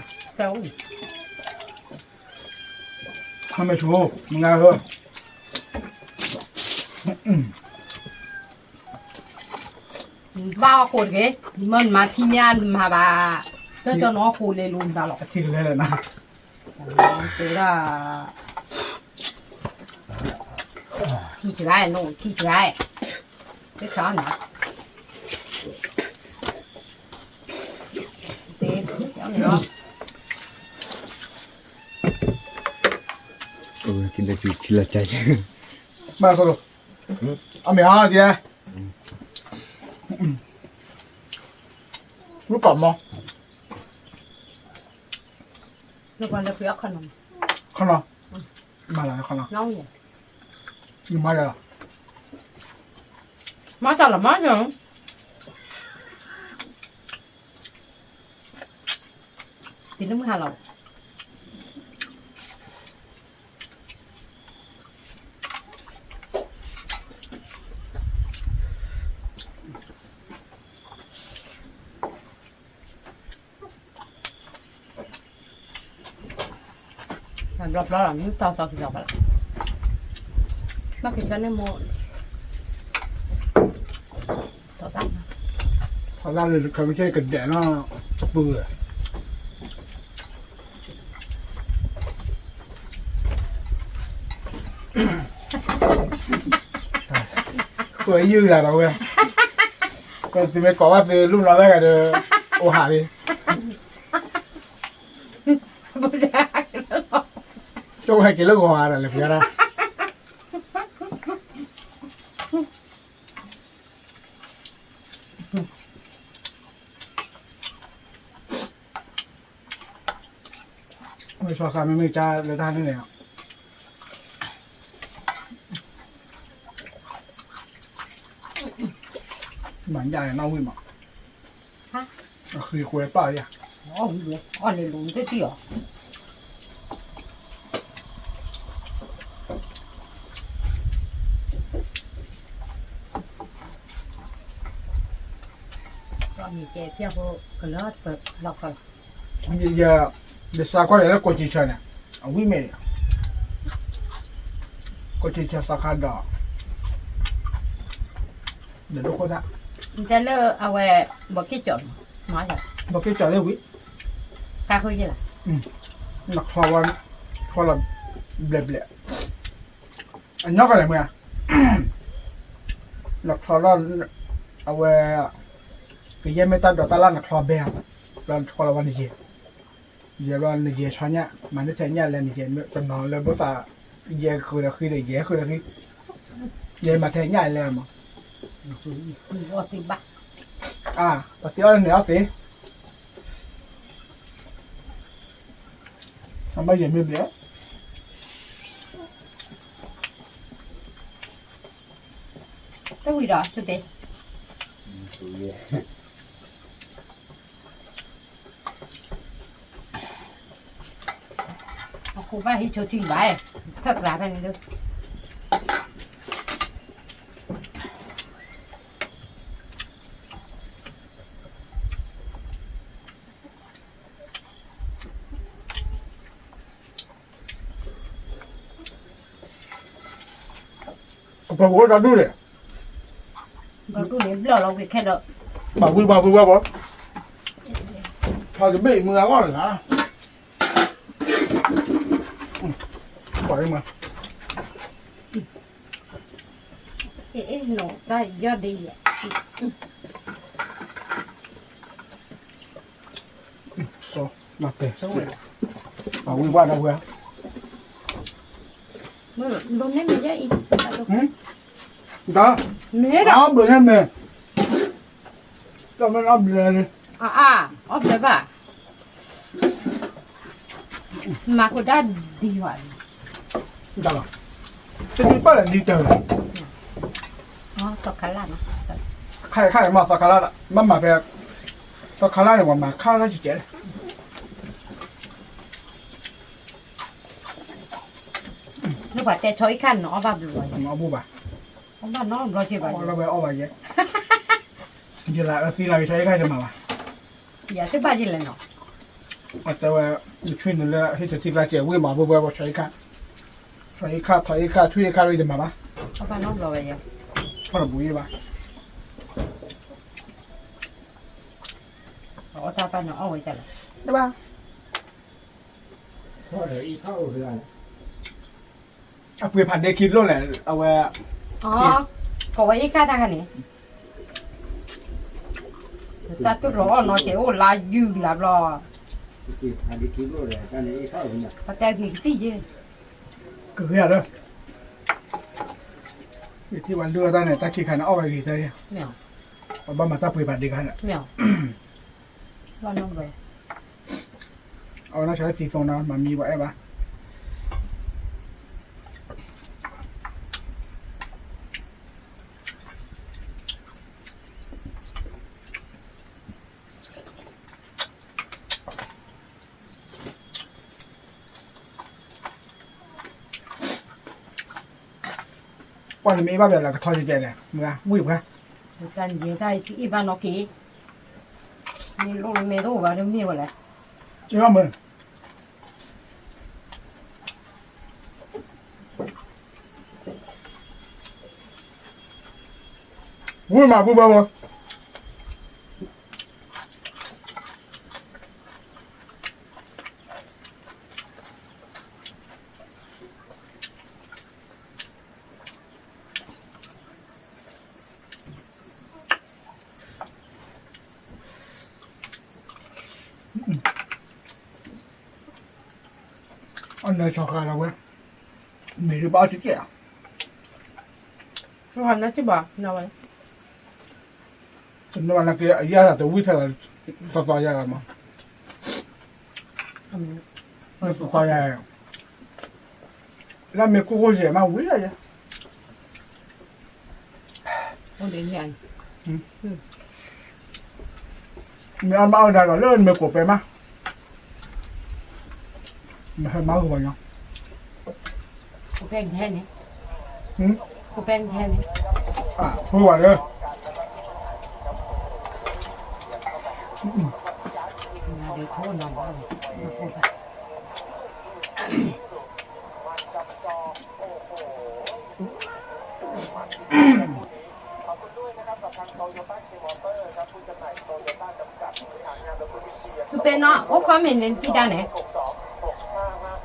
မ့ၢ်ဆိ, မုၢ်ဂၤဧၢ, ဘၣ်အီၣ်ဃိတဂ့ၤ, မ့ၢ်နမၤထံမ့ၢ်နမၤဘၣ်, တၢ်ကၠီနီၢ်ဃိလဲၤလိၤနသးလီၤ, အထံကလဲၤလဲၣ်နၤ, တဲဒၣ်, ထံတဂၤ, ထံတဂၤ, တၢ်ကၠီနီၢ် ဘၣ်, အမ့ၢ်ဟါကဲ, ဝိကမီၤ, ခနီၤ, မၤလၢခနီၤ, မၤလၢ, မၤတၢ်လီၤမၤ, တံၤလၢမုၢ်ဟါလီၤ. ဘျီဘျီလီၤ မ့ၢ်တီတီက့ၤလီၤဘၣ်လီၤ, ဘၣ်က့ၤကန့ၣ်မိၢ်, ထီၣ်တၢ်လၢခမ့ၢ်ကဒဲးနီၤ, ပူၤလီၤ ဃိယုၢ်လၢ်ဒီးဝဲ, သုမ့ၢ်ကိးဘၣ်သုလူလီၤသဂၤဒီး, အိၣ်ဟးလံ, ကၠိဝဲက့ၤလၢဂီၤဂၤဒီးလဲၤပှဲၤဒၣ် မ့ၢ်ဆီဃာ်မ့မ့ၢ်ကါလၢတၢ်န့ၣ်န့ၣ်, မၤညၣ်နီၣ်ဝံၣ်မး, အဃံကွဲပာ်ယၤ, အီၣ်န့ၣ်လိၤတထံၣ်အီၤ. ယကဲဖျၢၣ်ဖိကလၢပလီၢ်ခီလီၤ. ယ ယစးကွၢ်ယၤလၢကိးက့ၤဆၢန့ၣ် အဝံၣ်မ့ၢ်န့ၣ်, ကိးက့ၤဆၢသးခါဒီး နဒိၣ်ခိၣ်သၣ်, တဲလၢအဝဲ ဘီက့ၣ်ကၠီၣ်, ဘီက့ၣ်ကၠီၣ်လၢဝံၣ်, ကါဃုယဲၢ်လီၤ, နချီဝဲ, ချီလီၤဘျဲးဘျဲး, အညီကလဲၤမ့ၢ်ဧါ, နချီလီၤ, အဝဲ ကယဲၢ်မ့ၢ်တၢ်ဒိးတၢ်လၢ်နချီဘဲဧါ, ဘျီနချီလီၤဝဲနယဲၢ်, ယဲၢ်ဘျီနယဲၢ်ဆီညၣ် မၤန့ၢ်ထဲညၣ်လဲၣ်နယဲၢ် တနီၤလၢဘိသး, ယဲၢ်ဃုာ်ဒီးဃံဒီး ယဲၢ်ဃုာ်ဒီးဃံ, ယဲၢ်မၤထဲညၣ်လဲၣ်မး, အီၣ်သ့ဘၣ်, အီၣ်သ့အီၣ်န့ၣ်အီၣ်သ့, အဘၣ်ယဲၢ်မ့ၢ်ဘျဲၣ် တဝံၤဒီး သုတဲ, အဃိဘၣ်ဟံးဆိထံဘၣ်, ဖၢၣ်ကျါဖဲန့ၣ်ဒၢ ကပၤဝဲတၢ်ဒူၣ်န့ၣ်, ဒီးဒူၣ်န့ၣ်ဘျီၣ်လီၤဝံၤခဲဒီး, ဘၣ်ဝံၤဘၣ်ဝံၤဝဲဘၣ်, ဖးတဘ့ၣ်မုၢ်အဂီၢ်တဂၤ, ပှၤမး, အ့ၣ် နီၢ်တၢ်ယီၢ်ဒ်ယဲၢ် စီၤ, နတဲ, အဝံၤဘၣ်ဒီးဝဲ, ဒိးန့ၢ်မ့ၢ်ယဲအံၤ, တၢ်, မ့ၢ်ဒီး, အဘျုးန့ၣ်မ့ၢ်, တၢ်မ့ၢ်အဘျုးန့ၣ်, အါ, အီၣ်ဘျဲဘၣ်, မၤခိၣ်ဒၣ်ဒံးဘၣ်, တၢ်လီၤ, တမ့ၢ်ပၢ်လၢဒ်တၢ်လီၤ, သီခါလၢ်, ခါခါမၤသီခါလၢ်, မ့ၢ်မၤဖဲ, သီခါလၢ်န့ၣ် ပှၤမၤခါလၢ်ကဲးကဲးလီၤ လၢပှၤတဲဆီအံၤခါန့ၣ် အီၣ်ဘၣ်ဘျီ, အီၣ်ဘၣ်နီတဘျီက့ၤဘၣ်, အီၣ်ဘၣ်ယဲ, ယလၢအသံလၢကဆီအံၤခါတမၤဘၣ်, ယတဘၣ်ယလဲၣ်နီၤ, အတဲဝဲ, ယထွံၣ်နုာ်လၢဟံၣ်တထံၣ်ကျါကဲးဝံၣ်မၤဘိဘဲပှၤဆီအံၤခါ, ဆီအံၤခါ ထီအံၤခါ ထွံၣ်အံၤခါဒီးယတမၤဘၣ်, အီၣ်ဘၣ်နီတဘျီဝဲယဲ, ထီၣ်တဘူးယဲဘၣ်, အီၣ်တၢ်ဘၣ်န့ၣ်အီၣ်ဝဲဒၣ်လီၤ, တဘၣ် အပှ့ၤဖးဒ့ခံလိၣ်လဲၣ် အဝဲ, ကိးဝဲအံၤခါတခါန့ၣ်, တၢ်တူၢ်ရိၤအီၣ်နီၤက့ၤအိၣ်လါယုၢ်လါဘျီ, ပတဲဂ့ၤကသံၣ်ယဲ, ကဂ့ၤဧါလၢ, ယထံၣ်ပှၤလုၢ်အီၣ်တၢ်န့ၣ် တၢ်ခံခါန့ၣ် အီၣ်ဝဲဂ့ၤတၢ်, ပဘၣ်မၤတၢ်ပှ့ၤဖးဒ့ခါန့ၣ် အဝဲနီၢ်ဆါသံသိနီၤ မၤမံပှၤအဲၣ်ဘၣ်, ပှၤန့ၣ်မ့ၢ်အ့ၣ်ဘၣ်ပှၤလၢကထီၣ်ကဲကဲန့ၣ် မ့ၢ်ဝံၣ်ပှၤ, တၢ်န့ၣ်ယဲတၢ်အံၤအ့ၣ်ဘၣ်နီၢ်က့ၤ, မ့ၢ်လိၣ်လၢမဲာ်တအိၣ်ဘၣ်ဒီးမ့ၢ်ဝဲလဲၣ်, အ့ၣ်ဘၣ်မ့ၢ် ဝံၣ်မၤဘူဘၣ်ဘၣ်, အီၣ်နၢၤဆီဃါလီၤဝဲ, မ့ၢ်ဒုးဘၣ်အီၣ်တကဲၢ်ဧါ, ဆီဃါနၢၤစံၣ်ဘၣ်, နဝဲ, တနီၤလၢကယၤသးတဝံၣ်ထဲလီၤ, သီသီယၤလီၤမး, သီသီယၤ, လၢမ့ၢ်ကိၢ်ကိၢ်ယဲၢ်မးဝံၤလီၤယဲၢ် မ့ၢ်အါမးအီၣ်ဒၣ်ဒီးလၢနမ့ၢ်ကိးပဲမး, မဟဲမၤဂ့ၤပှၤညီ, ကိးပဲန့ၣ်, ကိးပဲန့ၣ်, အဃိဝဲလၢ ပ သုပဲနီၣ် အိၣ်ခီမ့ၢ်န့ၣ် နစံးတၢ်န့ၣ်,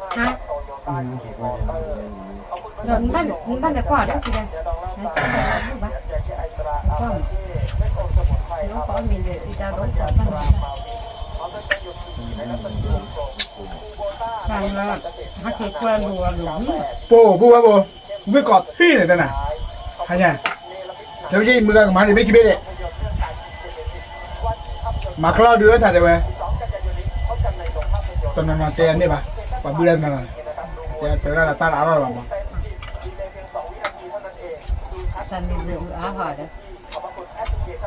ဟါ, ဒီးနဘၣ်လဲၤကွၢ်အီၤတစံးတၢ်, နကွၢ်မ့ၢ်န့ၣ်စံးတၢ်ဒီး ဟဲက့ၤကွၢ်လိာ်အီၤလိာ်, ပိာ်ပိာ်ဝဲပိာ်, ဝ့ၢ်ကီၢ်ထံၣ်န့ၣ်တနၤ, ဟါညါ, ကဲဝဲယမုၢ်ဂၤကမၤန့ၣ် ဘ့ၣ်ခံဘ့ၣ်ဒဲး, မၤချီဒုးဝဲထါတဲဝဲ, တနီၤနီၤတဲန့ၢ်ဘၣ်, ပှၤဘုဒၣ်တနီၤနီၤ, တဲဝဲဒၣ်လၢတၢ်လၢအါထီၣ်လီၤမး, တၢ်မ့ၢ်ဝဲအါထီၣ်ဒီး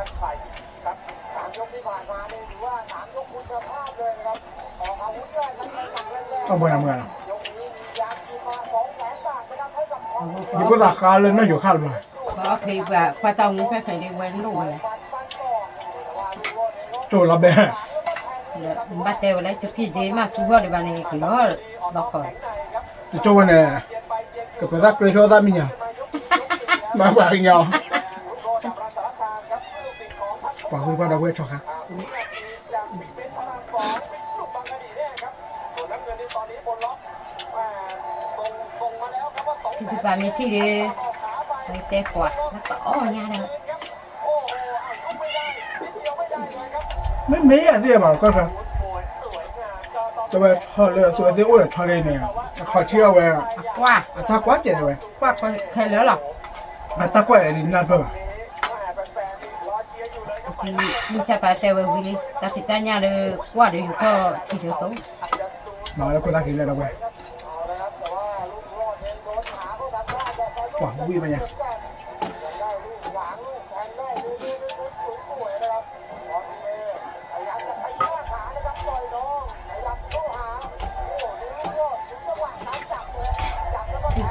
အဘၣ်နမုၢ်ဂၤလီၤ, ယကသးဃါလၢနီၢ်ယိၤခါလီၤ, ကၠိလီၤဘဲ, ဘၣ်တဲဝဲလၢ တဖံးဒ့မးသူဂီၢ်ဒံးဘၣ်န့ၣ် ကလီၤလီၤခီ, တကၠိဝဲန့ၣ်, ကပၢၤသၣ်ကြၢးဆိသၣ်မံညီၤ, မၤပှၤကညီ, ပှၤဝံပှၤဒီပုၢ်ဝဲၢ်ဆီခါ သုပာ်မ့ၢ်ထံၣ်ဒီး, တဲကွၢ်, တအီၣ်ညါဒီး, မ့မ့ၢ်အသ့ၣ်ဘၣ်ကီၢ်ခါ, တဝဲဆီလၢအသူးအသ့ၣ်အိၣ်ဒီးဆီလ့န့ၣ်, အခီၣ်ထံအီၣ်ဝဲ, အတၢ်ကွၢ်တဲဝဲ, ခဲလၢာ်လီၤ, အတၢ်ကွၢ်ဒ်နၢ်ပၢၢ်ဘၣ် မုၢ်ဆါပာ်တဲဝဲဝံၤလံ တၢ်ဖံးတၢ်ညၣ်လၢ ကွၢ်ဒီးယူၤခီၣ်ထံးဒီးသိး, မၤလၢခိၣ်သၣ်က့ၤလၢဒီပုၢ်ဝဲၢ်, ပှၤဝံၣ်မ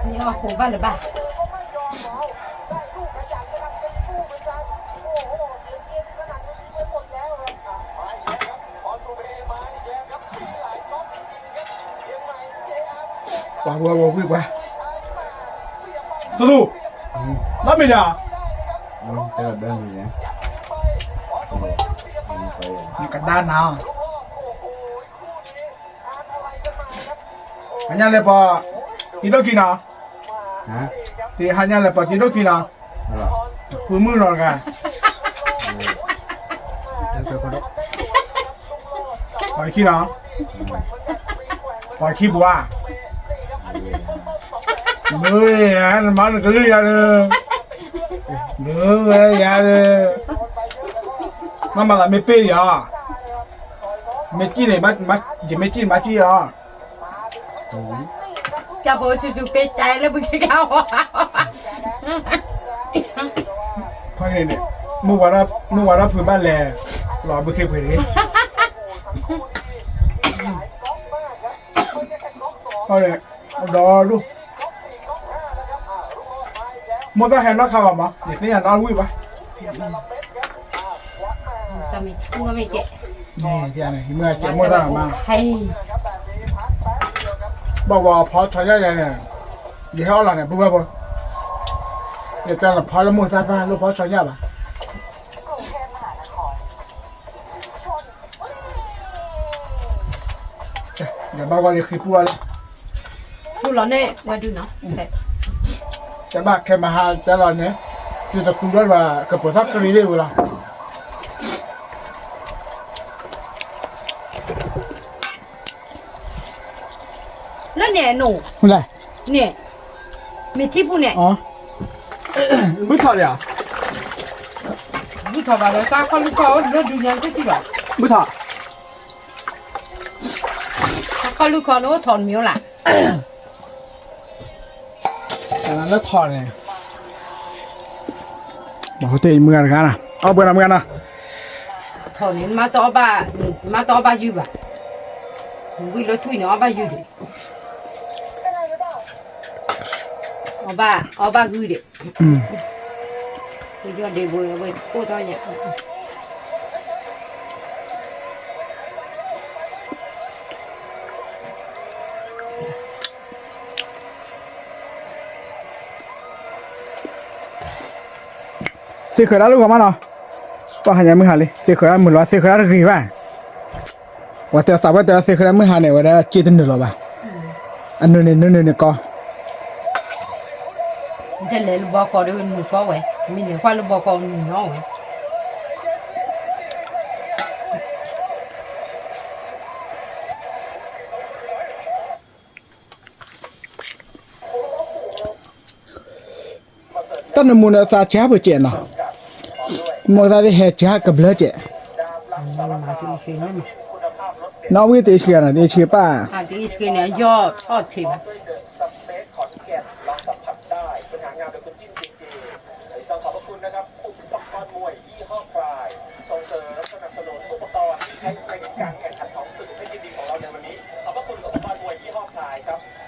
းညါ, ဃိးဘၣ်လၢၤဘၣ် ပှၤဝဲဝဲဝံၣ်ပှၤ, စသူ, လီၤမ့ၢ်ဒၣ်, ကဒါနၤ, ဟါညါလဲၤပှၤ, တံၤဒိၣ်ခံနီၤ, ဟါညါလဲၤပှၤတံၤဒိၣ်ခံနီၤ, ဃုမုၢ်နီၤတဂၤ, ပှၤခံနီၤ, ပှၤခံပှၤ, မ့ၢ်နမၤနကလုၢ်ယၤဒီး, မ့ၢ်ဝဲယၤဒီး, မ့ၢ်မၤသးမ့ၢ်ပ့ၢ်ယၤ, မ့ၢ်ကံၣ်န့ၣ်, ယမ့ၢ်ကံၣ်န့ၣ်မၤကံၣ်အီၤ ကၢ်ဖိဆူၣ်ဆူၣ်ပ့ၢ်ကါလၢဘုခ့ကါဝါ, န့ၣ်, မုၢ်ဝါထီၣ်ဖုးဘၣ်လဲၤ, လီၤဘုခ့ပှ့ၤန့ၣ်, ဒီးဒိၣ်, မိၢ်တၢ်ဟဲနီၢ်ခါဘၣ်မး ယသ့ၣ်ညါနီၢ်ဝံၣ်ဘၣ်, မ့ၢ်ကဲ, မိၢ်တၢ်မး, ဘၣ်ဝဲဖီဆီညၣ်ယၤန့ၣ်, ယဟဲအီၣ်လီၤန့ၣ် ပုၢ်ဝဲၢ်ဖိ, ယတဲလီၤဖီလၢမိၢ်သၣ်သၣ်လၢဖီဆီညၣ်ဘၣ်, ယဘၣ်ဝဲလၢဃံပူၤလီၤ, ပူၤလီၤန့ၣ်ဝဲဒုနီၤ, တဘၣ်ခဲမဟါတဲလီၤန့ၣ်, တုၤတသူဒီးဘၣ် ကပၢၤသၣ်ကရံသ့ၣ်ဝဲလီၤ. လၢန့ၣ်အနိၣ်, န့ၣ်, မ့ၢ်ထံပူၤန့ၣ်, ဘုထီၣ်လံဧါ, ဘုထီၣ်ဘၣ်ဒီး တၢ်ခီၣ်လူၢ်ခီၣ်အိၣ်ဒိၣ်ဒုးညါတထံၣ်ဘၣ်, ဘုထီၣ်, တၢ်ခီၣ်လူၢ်ခီၣ်န့ၣ်အိၣ်ထီၣ်တမံၤအိၣ်လၢ် လၢထီၣ်န့ၣ်, ဘၣ်ဟိတ့ၢ်အံၤမုၢ်ဂၤတဂၤနၤ, အီၣ်ဘှဲနၤမုၢ်ဂၤနၤ, ထီၣ်န့ၣ် မ့ၢ်တအီၣ်ဘၣ်ယုၢ်ဘၣ်, ဝံၤလၢထွံၣ်န့ၣ် အီၣ်ဘၣ်ယုၢ်ဒံး, အီၣ်ဘၣ်, အီၣ်ဘၣ်ဂုၢ်ဒံး, ယီၢ်ဒံးဝဲဝဲခိၣ်ထီၣ်ညါ. သ့ၣ်ဃၢၤဒၣ်လၢဂီၤမးနီၤ, ပှၤဟါညါမုၢ်ဟါလံ သ့ၣ်ဃၢၤဒၣ်မုၢ်လီၤ သ့ၣ်ဃၢၤဒၣ်တဂ့ၤဘၣ်, ဝဲတဲသးဝဲတဲသ့ၣ်ဃၢၤဒၣ်မုၢ်ဟါန့ၣ် ဝဲဒၣ်စ့တနုာ်လီၤဘၣ်, အနုာ်န့ၣ်နုာ်န့ၣ်န့ၣ်ကီ တလဲၤလၢဘီကီဒီးနုာ်ကီဝဲ, မ့ၢ်လဲၤကွၢ်လၢဘီကီနုာ်နီဝဲ တၢ်နမိၢ်နသးစၢ်ပူၤကဲးနီၤ, မိၢ်သးသ့ၣ်ဟဲစၢ်ကဘျၢကဲး, နီၣ်ဝံၣ်တအ့ၣ်ဆှံနီၤ တအ့ၣ်ဆှံပၢ်, ကဲ ပုၢ်ဝဲၢ်ဖိ, ထံၣ်ညါအံၤမုၢ်ဂၤမ့ၢ်ဝံၤလံ, အိၣ်တ့ၢ်လၢဖိဒိၣ်တဂၤ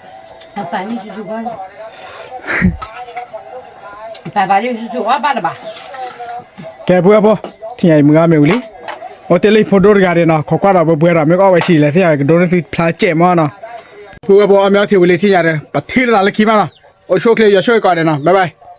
ဒဲးနီၤ ခိးကွၢ်ဒီးဘှဲဘှဲဒီး မ့ၢ်ကအီၣ်ဝဲဆံးလဲၣ် သ့ၣ်ညါကဒိၣ်န့ၢ်သုဖျါစဲးမးနီၤ, ပုၢ်ဝဲၢ်ဖိအီၣ်မ့ၤအီထံဝံၤလံ ထံၣ်ညါဒီး ပထံၣ်လိာ်သးလၢခံမးနီၤ, အိၣ်ဆူၣ်အိၣ်ချ့ ယွၤဆိၣ်ဂ့ၤကိးဂၤဒဲးနီၤ bye bye.